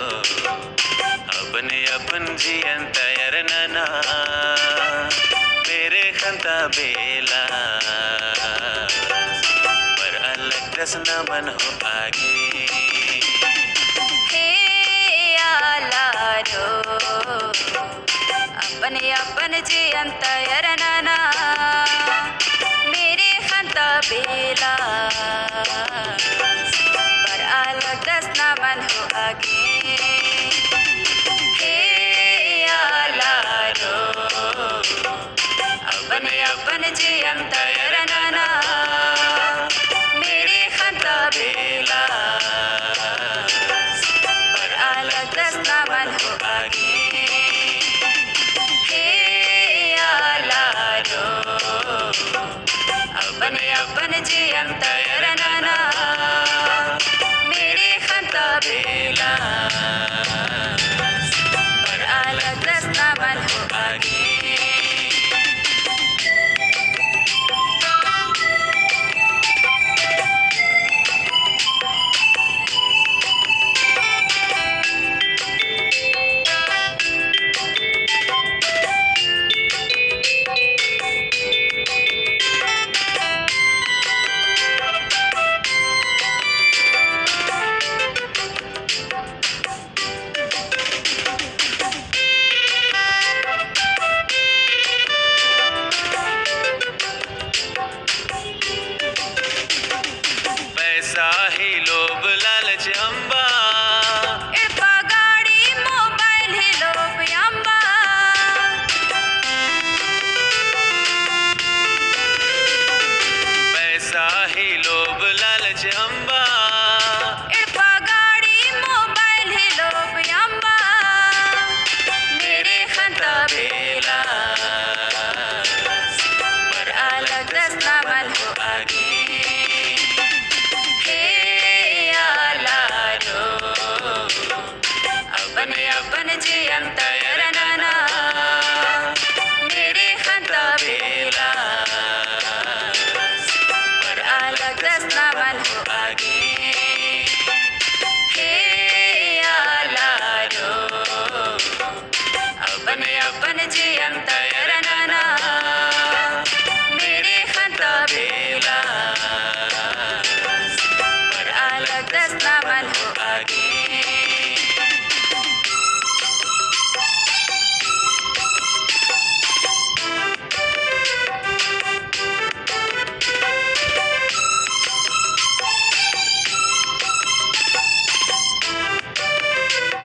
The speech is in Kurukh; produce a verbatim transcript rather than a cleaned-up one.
अपन अपन जियन तैयार नना, मेरे खंता बेला, पर अलग दस नमन हो आगे। हे आलारो, अपन अपन जियन तैयार नना, मेरे खंता बेला, पर अलग दस नमन हो आगे। हे आलारो, अपन अपन जियन तैयार नना, मेरे खंता बेला, पर अलग दस नमन हो आगे। हे आलारो, अपन अपन जियन तैयार नना, मेरे खंता बेला, पर अलग दस नमन हो आगे। पैसा ही लोभ लालच अम्बा। एड़पा गाड़ी मोबाइल ही लोभ अम्बा। पैसा ही लोभ लालच अम्बा। एड़पा गाड़ी मोबाइल ही लोभ अम्बा। मेरे खंता बेला, पर अलग दस नमन हो आगे। हे आलारो, अपन अपन जियन तैयार